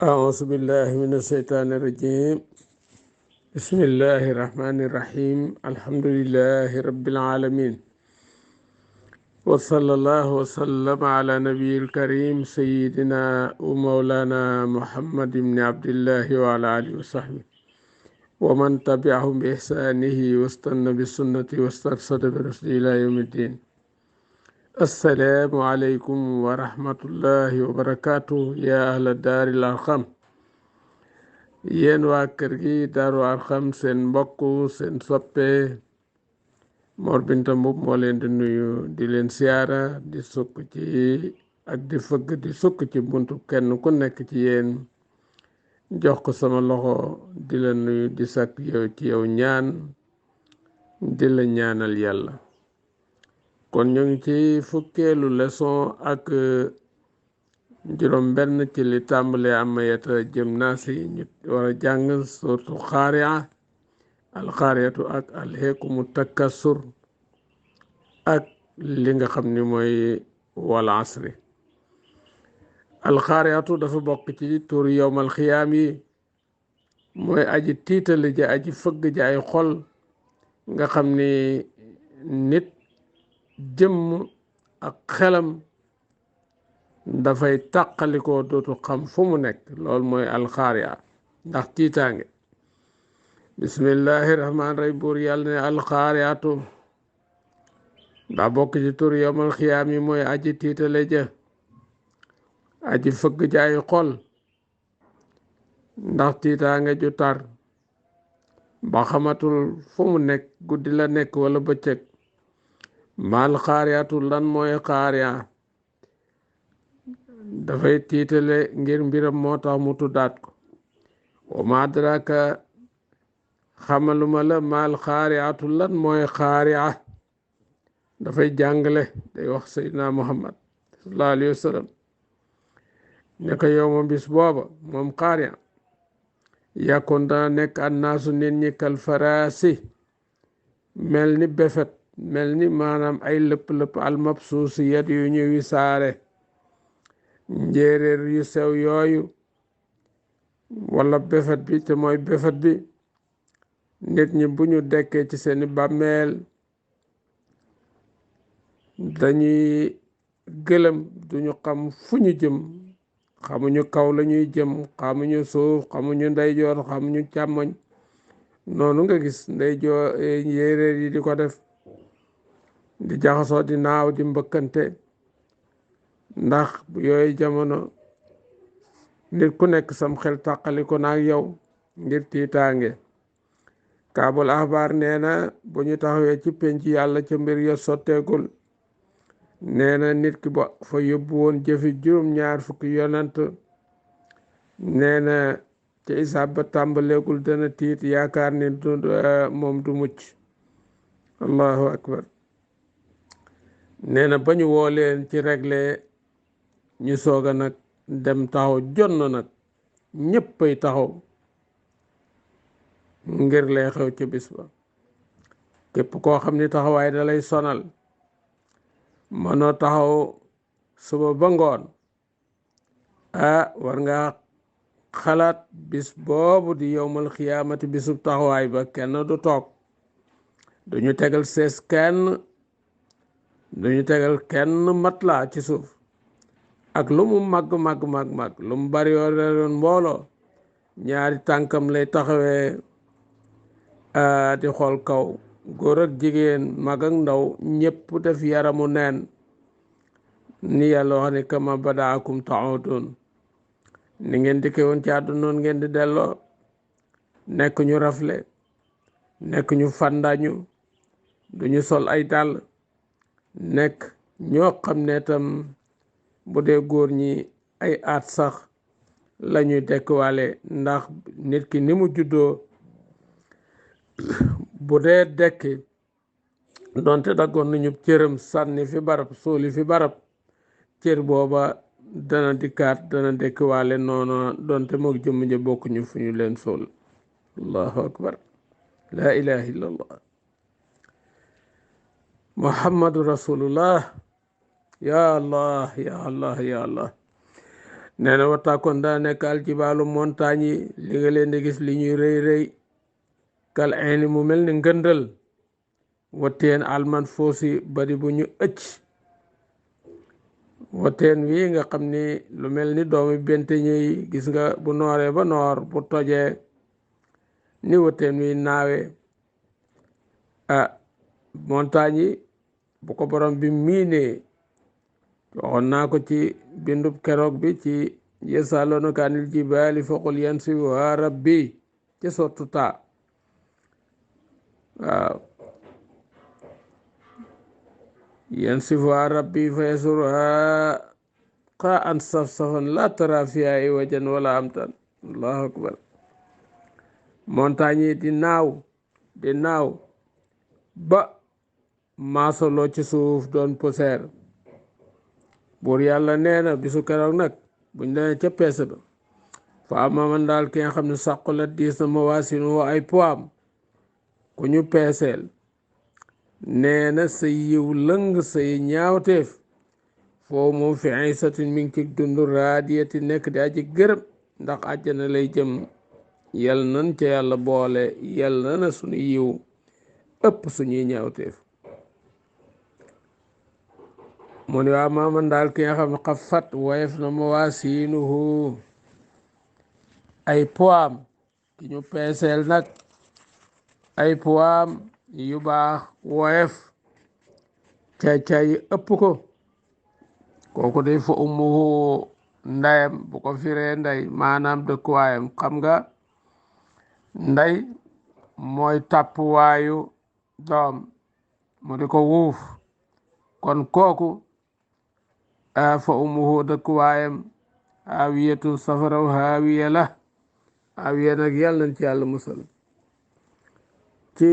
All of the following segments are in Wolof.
أعوذ بالله من الشيطان الرجيم. بسم الله الرحمن الرحيم. الحمد لله رب العالمين، وصلى الله وسلم على نبي الكريم سيدنا ومولانا محمد بن عبد الله وعلى آله وصحبه ومن تبعهم بإحسانه واستنى بسنته واسترشد برشده إلى يوم الدين. السلام عليكم ورحمة الله وبركاته يا أهل الدار الأرقم. yéen waa kër gi Daaru Arxam, seen mbokk seen soppe Mor Binta Mbub moo leen di nuyu, di leen siyaara, di sukk ci ak di fëgg di sukk ci buntu kenn ku nekk ci yéen, jox ko sama loxo, di la nuyu, di sàkk yow ci yow ñaan, di la ñaanal yàlla. kon ñu ngi ci fukkeelu leçon ak juróom benn ci li tàmbalee amayata jëm naasi. ñu war a jàng suratu xaaria, alxaariatu ak alheekumu takkasur ak li nga xam ni mooy wal asri. alxaariatu dafa bokk ci tur yowmal xiyaam yi, mooy aji tiitali ja, aji fëgg ja ay xol, nga xam ni nit jëmm ak xelam dafay tàqalikoo, dootu xam fu mu nekk. loolu mooy alxaaria ndax tiitaange. bismillahi rahmaani rahim. buur yàlla ne alxaariatu daa bokk ci tur yowmal xiyaam yi, mooy aji tiitale ja, aji fëgg ja ay xol ndax tiitaange ju tar ba xamatul fu mu nekk, guddi la nekk wala bëccëg. maal xaariatu, lan mooy xaaria? dafay tiitale ngir mbiram moo tax mu tuddaat ko. wa ma adraka, xamaluma la maal xaariatu, lan mooy xaaria? dafay jàngale, day wax Seydina Muhammad sallallahu alayhi wa sallam ne ko yow ma bis booba moom xaaria, yàkkoon dana nekk annaasu nit ñi kal faraasi, mel ni befet, mel ni maanaam ay lëpp-lëpp almabsuusi yet yu ñu wisaare, njéeréer yu sew yooyu, wala befet bi, te mooy befet bi. nit ñi bu ñu dekkee ci seeni bàmmeel dañuy gëlëm, duñu xam fu ñu jëm, xamuñu kaw la ñuy jëm, xamuñu suuf, xamuñu ndeyjoor, xamuñu càmmoñ. noonu nga gis ndeyjoor njéeréer yi di ko def, di jaxasoo, di naaw, di mbëkkante. ndax yooyu jamono nit ku nekk sam xel tàqali ko naag yow ngir tiitaange. kaabul axbaar nee na bu ñu taxawee ci penc yàlla ca mbir ya sotteegul, nee na nit ki ba fa yóbbu woon jëfi juróom-ñaar fukki yonant, nee na ca isaab ba tàmbaleegul dana tiit, yaakaar ni moom du mucc. allahu akbar. nee na ba ñu woo leen ci réglé, ñu soog a nag dem taxaw jonn, nag ñéppay taxaw ngir lay xew ci bis ba. képp koo xam ni taxawaay da lay sonal, mënoo taxaw suba ba ngoon, war nga xalaat bis boobu di yowmal xiyaamati, bisub taxawaay ba kenn du toog, duñu tegal sees kenn, duñu tegal kenn matlaa ci suuf. ak lu mu màgg lu mu bari yoon mbooloo, ñaari tànkam lay taxawee di xool kaw. góor ak jigéen, mag ak ndaw, ñépp def yaramu neen, ni yàlla wax ne kama badaakum ta'udun, ni ngeen dikke woon ci àdduna noonu ngeen di delloo. nekk ñu rafle, nekk ñu fàndañu, duñu sol ay dàll, nekk ñoo xam ne tam bu dee góor ñi ay aat sax lañuy dekkwaale, ndax nit ki ni mu juddoo bu dee dekki, donte daggoon nañu cëram sànni fi barab, suuli fi barab, cër booba dana dikkaat, dana dekkwaale noonu, donte mook jëmm ja bokkuñu fu ñu leen suul. allahu akbar. la ilaha illallah muhammadu rasulullah. ya allah ya allah ya allah. nee na wataakoon daa nekk aljibaalu montagne yi li nga leen di gis li ñuy rëy rëy kal ayni mu mel ni ngëndal wateen alman foosi bari bu ñu ëcc wateen wi nga xam ni lu mel ni doomi bente ñi gis nga bu nooree ba noor bu tojee ni wateen wi naawe montagne yi bu ko borom bi miinee waxoon naa ko ci bindub keroog bi ci yasalunaka anil jibaali faqul yansifuha rabbi ci sottu taa waaw yansifuha rabbi fa yasurha qa'an safsafan la tara fiha iwajan wala amtan. Allahu akbar. montagne yi di naaw ba maasoloo ci suuf doon poussière. buur yàlla nee na bisu keroog nag buñ demee ca peese ba fa ama man daal ki nga xam ne sàqulat diis na mawaasinu ay poam ku ñu peeseel nee na sa yiw lëng say ñaawteef foo moom fi aysatin mi ngi ci dund raadiyati nekk di aji gërëm ndax àjjana lay jëm. yal nan ca yàlla boole yal na suñu yiw ëpp suñuy ñaawteef. mu ne waa maaman daal ki nga xam ne xafat woyef na mawaasinuhu ay poam ki ñu peeseel nag ay poam yu baax woyef caay-caay yi ëpp ko kooku day fa ummuhu ndayam bu ko firee nday maanaam dëkkuwaayam xam nga nday mooy tàppuwaayu doom mu di ko wuuf kon kooku fa ummuhu dëkkuwaayam haawiyatu safaraw haawiya la. haawiya nag yàlla nañ ci yàlla musal ci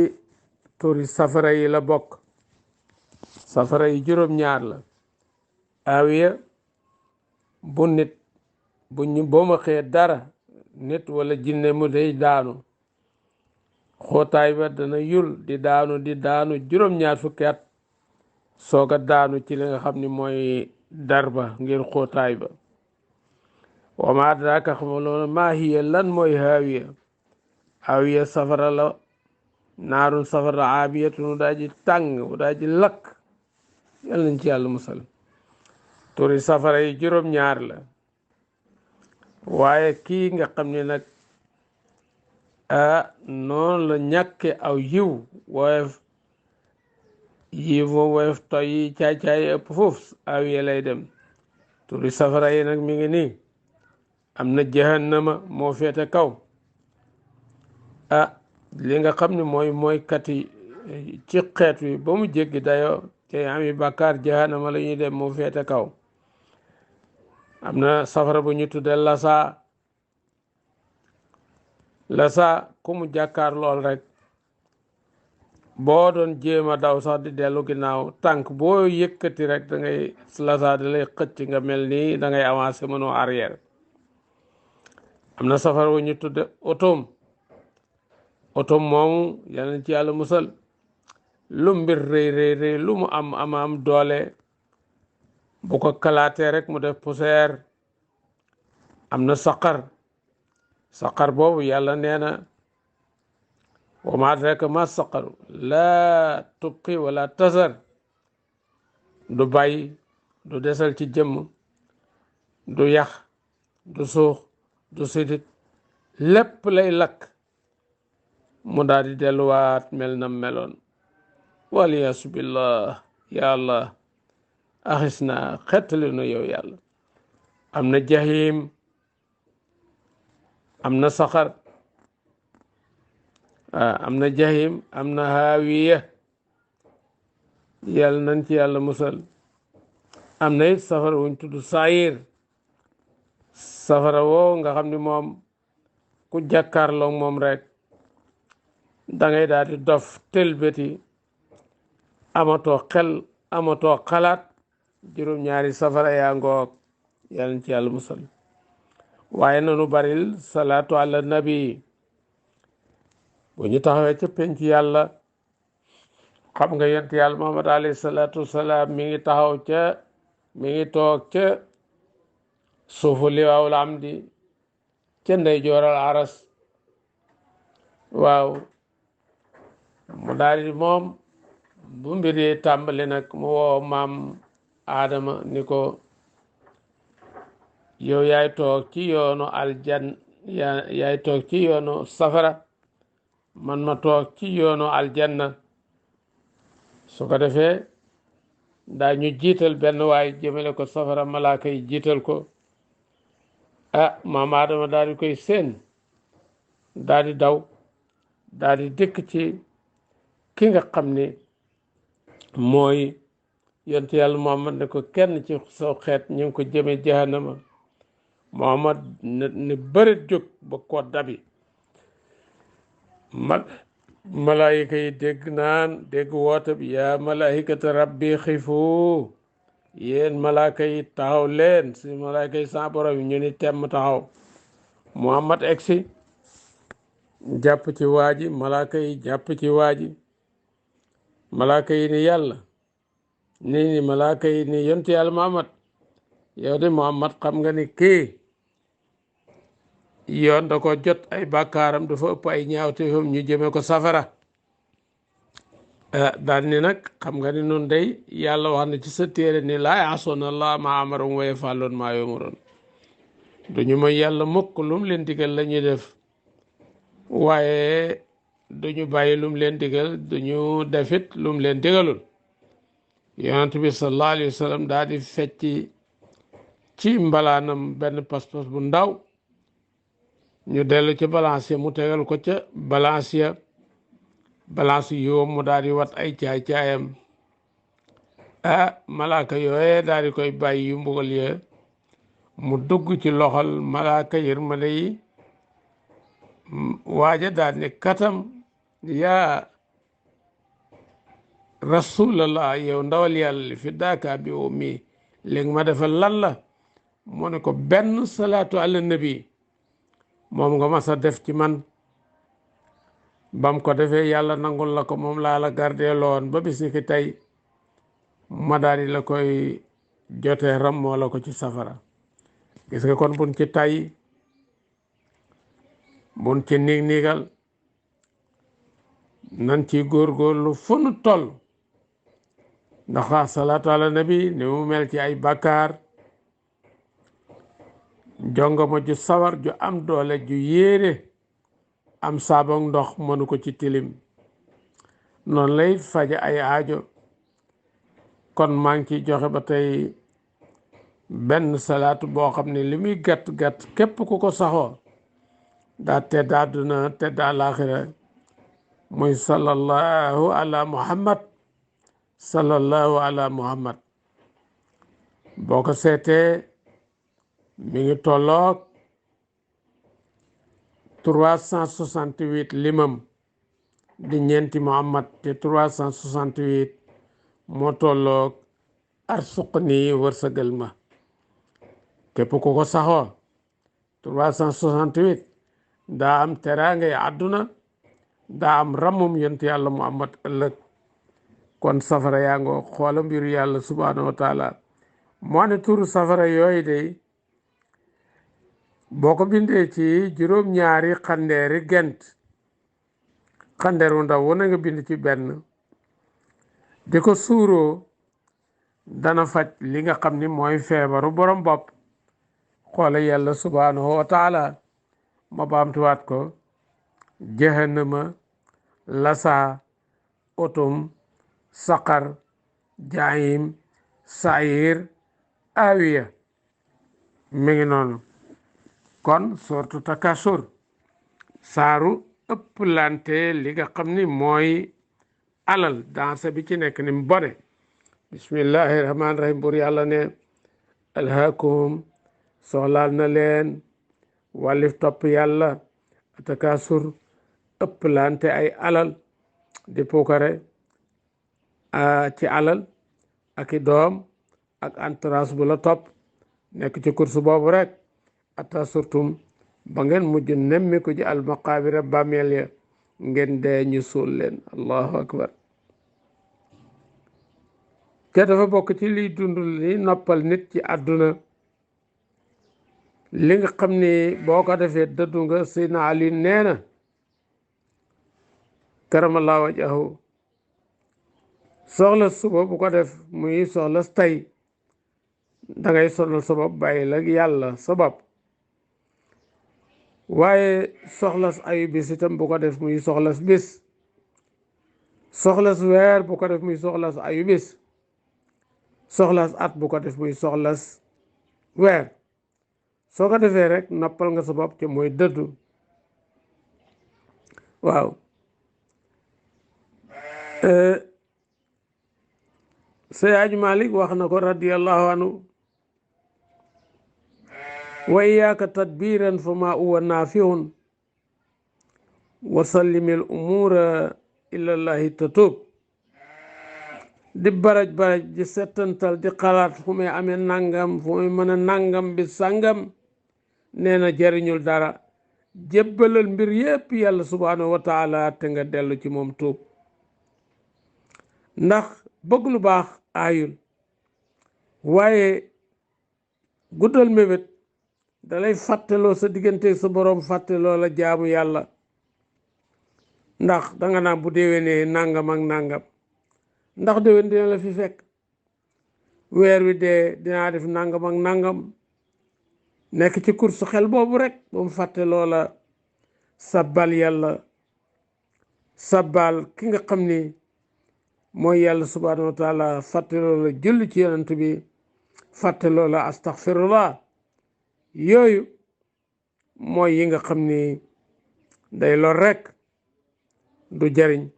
turi safara yi la bokk. safara yi juróom-ñaar la. haawiya bu nit bu ñu booma xee dara nit wala jinne mu day daanu xóotaay ba dana yul di daanu juróom-ñaar fukki at soog a daanu ci li nga xam ni mooy darba ngir xóotaay ba. wa ma adraaka xamaloona maa hiya lan mooy haawiya safara la naarun safara aabiyatun daa ji tàng daa ji lakk yal nañ ci yàlla musal. turi safara yi juróom-ñaar la waaye kii nga xam ne nag noonu la ñàkke aw yiw woyof yi moom woyof toy yi caay-caay ëpp foofu haawiya lay dem. turi safara yi nag mi ngi nii am na jahannama moo féete kaw. li nga xam ne mooy kati ci xeet wi ba mu jéggi dayoo te ami bàkkaar jahannama la ñuy dem moo féete kaw. am na safara bu ñu tudde lasa ku mu jàkkaar lool rek boo doon jéem a daw sax di dellu ginnaaw tànk boo yëkkati rek da ngay lasa da lay xëcc nga mel nii da ngay avancé mënoo arrière. am na safara bu ñu tudde otom moomu yal na ci yàlla musal. lu mbir rëy lu mu am doole bu ko kalaatee rek mu def poussière. am na saqar boobu yàlla nee na wa ma adraka ma saqaru laa tubqi wala tasar du bàyyi du desal ci jëmm du yax du suux du sidit lépp lay lakk mu daal di delluwaat mel na meloon. waliyaasu billah ya allah axis na xettali nu yow yàlla. am na jahim am na saqar am na jahim am na haawiya yàlla nañ ci yàlla musal. am na it safara wuñ tudd saayir safara woo nga xam ni moom ku jàkkaarloo moom rek dangay daal di dof tëlbéti amatoo xel amatoo xalaat. juróom-ñaari safara yaa ngoog yàlla nañ ci yàlla musal. waaye nanu baril salaatu ala nabi bu ñu taxawee ca penc yàlla xam nga yonent yàlla Muhammad alayhi salaatu wasalaam mi ngi toog ca suufu liwaawul amdi ca ndey jooral aras. waaw mu daal di moom bu mbir yi tàmbali nag mu woo maam Adama ni ko yow yaay toog ci yoonu yaay toog ci yoonu safara, man ma toog ci yoonu aljanna. su ko defee daa ñu jiital benn waay jëmale ko safara, malaaka yi jiital ko. maam Adama daal di koy seen, daal di daw, daal di dëkk ci ki nga xam ne mooy yonent yàlla Muhammad ne ko kenn ci soo xeet ñu ngi ko jëme jahannama. Muhammad ne bërit jóg ba ko dabi. malaayika yi dégg woote bi, yaa malaayikata rabbi xifu, yéen malaaka yi taxaw leen. si malaayika yi sa borom yi ñu ni temm taxaw. Muhammad egsi jàpp ci waaji, malaaka yi jàpp ci waaji. malaaka yi ni yàlla ni malaaka yi ni yonent yàlla Muhammad, yow de Muhammad xam nga ni kii yoon da ko jot, ay bàkkaaram dafa ëpp ay ñaawteefam, ñu jëme ko safara. daal ni nag xam nga ni nun day yàlla wax na ci sa téere ni laa ya'suuna Allaha maa amarahum wa yaf'aluuna maa yu'maruun. duñu mooy yàlla mukk lum leen digal la ñuy def, waaye duñu bàyyi lum leen digal, duñu defit lum leen digalul. yonent bi sallallahu alayhi wa sallam daal di fecci ci mbalaanam benn pas-pas bu ndaw, ñu dellu ca balance ya, mu tegal ko ca balance ya, balance yoom mu daal di wat ay caay-caayam. malaaka yooye daal di koy bàyyi yu mbugal ya, mu dugg ci loxol malaaka yërmande yi. waaja daal ne katam, yaa rasulallah, yow ndawal yàlla li fi daaka bi ummi, léegi ma defal lan la? mu ne ko benn salaatu ala nabi moom nga mas a def ci man. bam ko defee yàlla nangul la ko, moom laa la gardee loon ba bis ni ki tey ma daal di la koy jotee ram moo la ko ci safara. gis nga kon buñ ci tay, buñ ci niigal, nan ci góorgóorlu fu nu toll, ndax salaatu ala nabi ni mu mel ci ay bàkkaar. jongama ju sawar ju am doole ju yéene am saabong ndox mënu ko ci tilim, noonu lay faje ay aajo. kon maa ngi ciy joxe ba tey benn salaatu boo xam ne li muy gàtt-gàtt képp ku ko saxoo daa tedd àdduna tedd àlaaxira, muy sallallahu ala muhammad, sallallahu ala muhammad. boo ko seetee mi ngi tolloog 368 limam di ñeenti muhammad, te 368 moo tolloog arsuqni wërsëgal ma. képp ku ko saxoo 368 daa am teraangay àdduna, daa am ramum yonent yàlla muhammad ëllëg. kon safara yaa ngoo xoola mbiru yàlla subhanahu wa taala. moo ne turu safara yooyu de boo ko bindee ci juróom-ñaari xandeeri gent, xandeer wu ndaw wana nga bind ci benn, di ko suuroo, dana faj li nga xam ni mooy feebaru borom bopp. xoola yàlla subhanahu wa taala, ma baamtuwaat ko: jahannama, lasa, otum, saqar, jaayim, saayir, awiya. mi ngi noonu. kon sortu takasur, saaru ëpplante li nga xam ni mooy alal, danse bi ci nekk ni mu bone. bismillahi rahmaani rahim. bur yàlla ne alhaakum, soxlaal na leen wàllif topp yàlla, takasur, ëpplante ay alal, di puukare ci alal ak i doom ak entourage bu la topp, nekk ci course boobu rek. ata surtum ba ngeen mujj nemmi ko ci almaqaabira bàmmeel ya, ngeen dee ñu suul leen. allahu akbar. te dafa bokk ci liy dund li noppal nit ci àdduna li nga xam ni boo ko defee dëddu nga. Seydina Ali nee na karamallahu wajhahu soxla suba bu ko def muy soxla tey dangay sonal sa bopp bàyyi la yàlla sa bopp. waaye soxlas ayu bis itam bu ko def muy soxlas bis. soxlas weer bu ko def muy soxlas ayu bis. soxlas at bu ko def muy soxlas weer. soo ko defee rek noppal nga sa bopp ci mooy dëddu. waaw Seydi Malik wax na ko radiyallahu anhu wa iyyaka tadbiran fa ma huwa nafi'un wa sallimil umura ila llahi tatub. di baraj di settantal di xalaat fu may amee nangam fu may mën a nangam bi sàngam nee na jariñul dara. jébbalal mbir yépp yàlla subhanahu wa taala te nga dellu ci moom tuub. ndax bëgg lu baax aayul waaye guddal mébét dalay fàtteloo sa diggante sa boroom fàtteloo la jaamu yàlla. ndax danga naan bu déwénee nangam ak nangam ndax déwén dina la fi fekk. weer wi dee dinaa def nangam ak nangam nekk ci course xel boobu rek ba mu fàtteloo la sabbal yàlla sabbal ki nga xam ni mooy yàlla subhanahu wa taala. fàtteloo la julli ci yonent bi fàtteloo la astaghfirullah. yooyu mooy yi nga xam ni day lor rek du jariñ.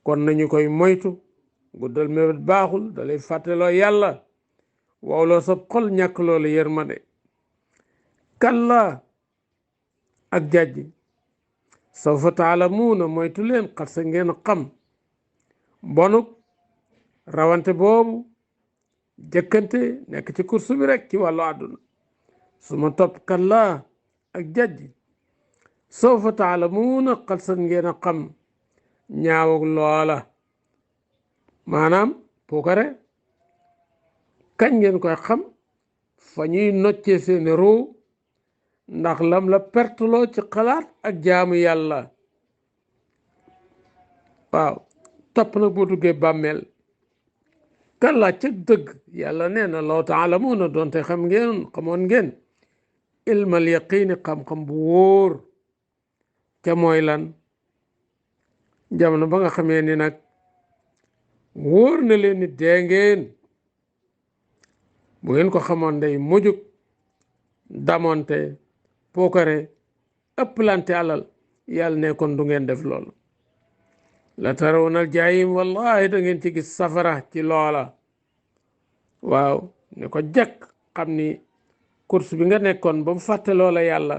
kon nañu koy moytu. guddal mébét baaxul dalay fàtteloo yàlla wawloo sa xol ñàkk loola yërmande. kalla ak jàjji sawfa taalamuuna moytu leen xat sa ngeen xam bonuk rawante boobu jëkkante nekk ci kursu bi rek ci wàllu àdduna. su ma topp kalla ak jàjji sawfa taalamuuna xat sa ngeen a xam ñaawuk loola. maanaam puukare kañ ngeen koy xam fa ñuy noccee seeni ruu ndax lam la perteloo ci xalaat ak jaamu yàlla. waaw topp nag boo duggee bàmmeel kallaa ca dëgg yàlla nee na law taalamuuna doonte xamoon ngeen ilmal yaqiini xam-xam bu wóor ca mooy lan. jamono ba nga xamee ni nag wóor na leen ni dee ngeen bu ngeen ko xamoon day mujug damonte pookare ëpplante alal yàlla ne kon du ngeen def loolu. la tarawna jahim wallahi da ngeen ci gis safara ci loola. waaw ne ko jàkk xam ni course bi nga nekkoon ba mu fàtte loola yàlla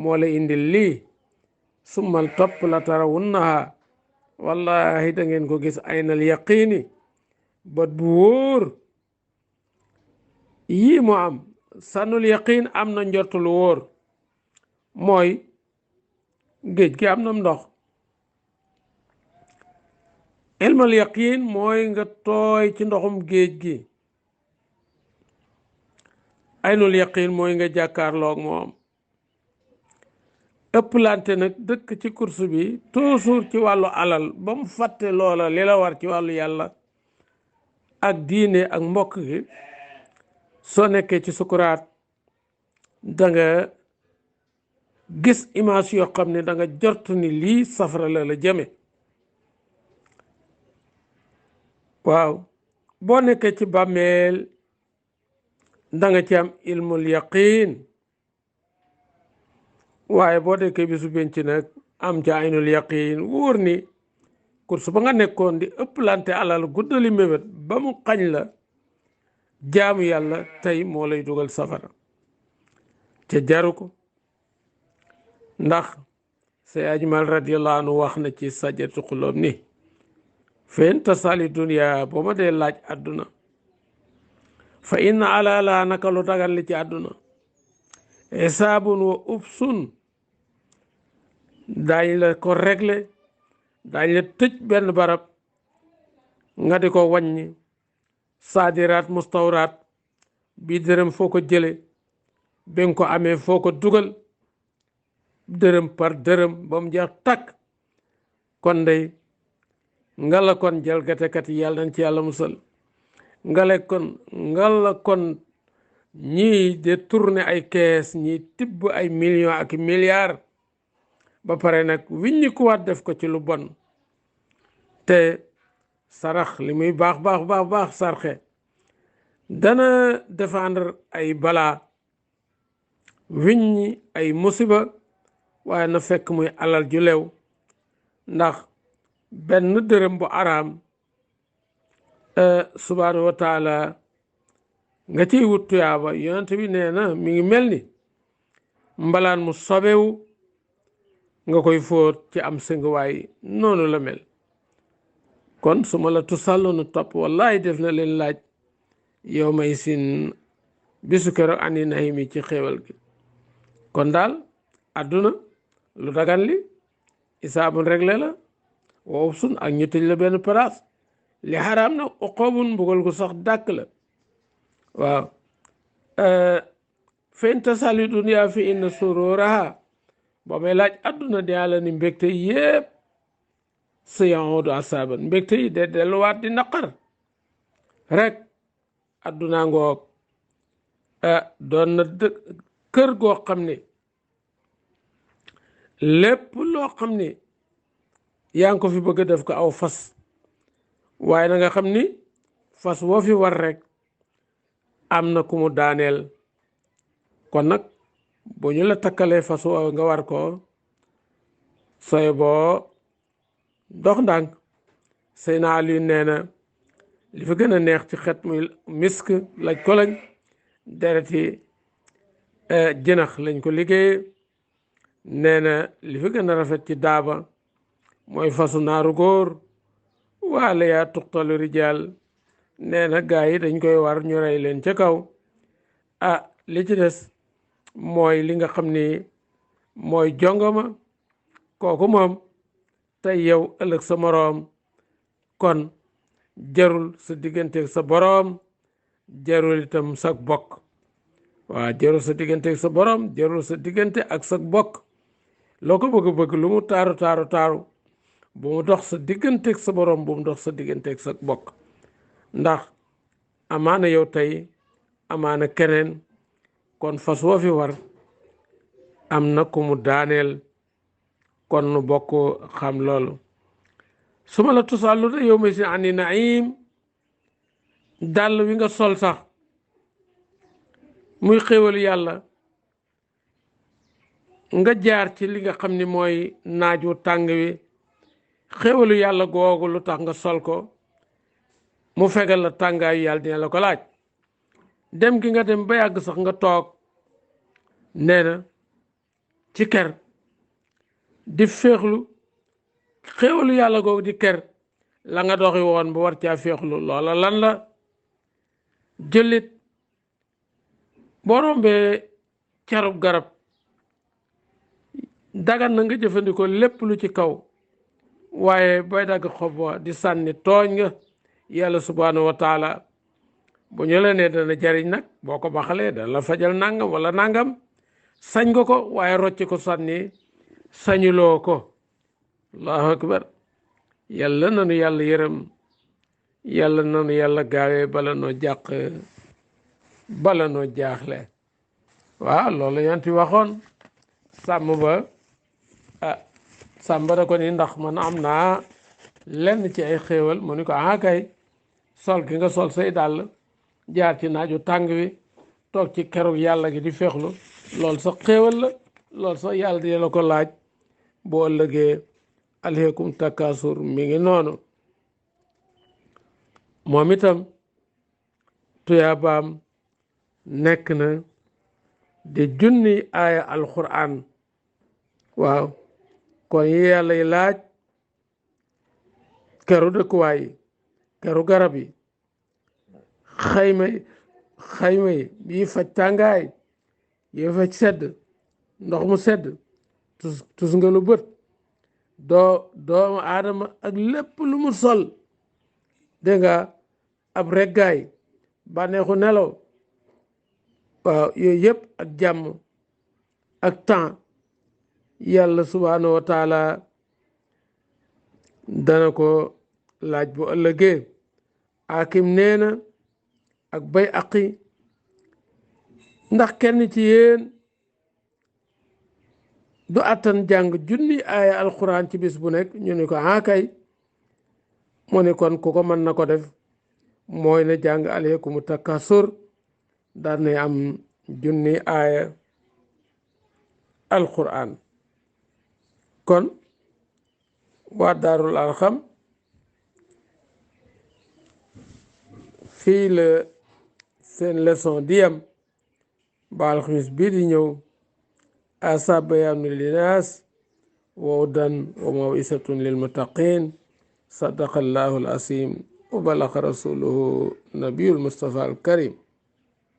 moo la indil lii. summal topp la tarawunnaha wallahi da ngeen ko gis aynal yaqiini bët bu wóor. yii moo am sànnul yaqiin am na njort lu wóor mooy géej gi am na ndox. ilmal yaqiin mooy nga tooy ci ndoxum géej gi. aynul yaqiin mooy nga jàkkaarloog moom. ëpplante nag dëkk ci course bi toujours ci wàllu alal ba mu fàtte loola li la war ci wàllu yàlla ak diine ak mbokk gi. soo nekkee ci sukuraat da nga gis image yoo xam ne da nga jort ni lii safara la jëme. waaw boo nekkee ci bàmmeel da nga ci am ilmul yaqiin. waaye boo nekkee bisu benc nag am ca aynul yaqiin wóor ni course ba nga nekkoon di ëpplante alal guddali mébét ba mu xañ la jaamu yàlla tey moo lay dugal safara ca jaru ko. ndax say ajmal radiyallahu anhu wax na ci sajjatu xulóom ni fen tasali dunya boo ma dee laaj àdduna fa inna ala naka lu dagan li ci àdduna xisaabun wa ubsun daañ la ko régler daañ la tëj benn barab nga di ko wàññi saadiraat mustawraat bii dërëm foo ko jële bi nga ko amee foo ko dugal dërëm par dërëm ba mu jeex takk kon day ngala kon jalgatekat yi yàlla nañ ci yàlla musal ngala kon ñii de tourner ay kees ñii tibb ay millions ak milliards ba pare nag wiññi kuwaat def ko ci lu bon te sarax li muy baax baax baax baax sarxe dana défendre ay balaa wiññi ay musiba waaye na fekk muy alal ju lew ndax benn dërëm bu araam subhaanahu wa taala nga ciy wut tuyaaba yonent bi nee na mi ngi mel ni mbalaan mu sobewu nga koy fóot ci am sëngwaay noonu la mel kon su ma la tusàlloonu topp wallahi def na leen laaj yow may sin bisu keroog ani nahimi ci xéewal gi kon daal àdduna lu dagan li isaabun réglé la wow sun ak ñu tëj la benn place li xaraam na uqoobun mbugal gu sax dàkk la waaw fen tasali dunya fi inna sururaha boo may laaj àdduna di yàlla ni mbégte yépp sa yahudu asaban mbégte yi de delluwaat di naqar rek àdduna ngoog doon na kër goo xam ne lépp loo xam ne yaa ngi ko fi bëgg a def ko aw fas waaye na nga xam ni fas woo fi war rek am na ku mu daaneel kon nag bu ñu la takkalee fas woo nga war ko sooy boo dox ndànk Seydina Ali nee na li fi gën a neex ci xet muy misk laj ko lañ dereti jënax lañ ko liggéeye nee na li fi gën a rafet ci daaba mooy fasu naaru góor waale yaa tuqtalu rijaal nee na gaa yi dañ koy war ñu rey leen ca kaw li ci des mooy li nga xam ni mooy jongoma kooku moom tey yow ëllëg sa moroom kon jarul sa digganteeg sa boroom jarul itam sa bokk waaw jarul sa digganteeg sa boroom jarul sa diggante ak sa bokk loo ko bëgg lu mu taaru taaru taaru bu mu dox sa digganteeg sa boroom bu mu dox sa digganteeg sa bokk ndax amaana yow tey amaana keneen kon fas woo fi war am na ku mu daaneel kon nu bokk xam loolu su ma la tusàllu de yow may si ani naim dàll wi nga sol sax muy xéwalu yàlla nga jaar ci li nga xam ni mooy naaj wu tàng wi xéwalu yàlla googu lu tax nga sol ko mu fegal la tàngaayu yàlla dina la ko laaj dem gi nga dem ba yàgg sax nga toog nee na ci ker di féexlu xéwalu yàlla googu di ker la nga doxi woon ba war caa féexlu loola lan la jëlit boo rombee carub garab dagan na nga jëfandikoo lépp lu ci kaw waaye bay dagg xob wa di sànni tooñ nga yàlla subhanahu wa taala bu ñu la nee dana jariñ nag boo ko baxalee dana la fajal nangam wala nangam sañ nga ko waaye rocc ko sànni sañuloo ko allahu akbar yàlla nanu yàlla yërëm yàlla nanu yàlla gaawee bala noo jàq bala noo jaaxle waaw loolu yanti waxoon sàmm ba sàmm da ko ni ndax man am naa lenn ci ay xéewal mu ni ko kay sol gi nga sol say dàll jaar ci naaju tàng wi toog ci keroog yàlla gi di feexlu loolu sax xéewal la loolu sax yàlla di la ko laaj boo ëllëgee alheekum takasur mi ngi noonu moom itam tuyaabaam nekk na di junni aaya alquran waaw kon yi yàlla yi laaj keru dëkkuwaay yi keru garab yi xayma yi faj tàngaay yi faj sedd ndox mu sedd tus nga lu bët doomu aadama ak lépp lu mu sol dégg nga ab reggaay bànneexu nelaw waaw yooyu yëpp ak jàmm ak temps yàlla subhaanahu wa taala dana ko laaj bu ëllëgee. Hakim nee na ak Bayhaqi ndax kenn ci yéen du attan jàng junni aaya alquran ci bis bu nekk ñu ne ko kay mu ne kon ku ko mën na ko def mooy na jàng aleykumu takasur daan na am junni aaya alquran. kon waa Daarul Arxam fii la seen leçon di yam ba alxamis bii di ñëw asa bayaanu linaas wa hudan wa mawisatun lil muttaqin. sadaqa allahu al asim wa balaxa rasuluhu nabiyul mustafa al karim.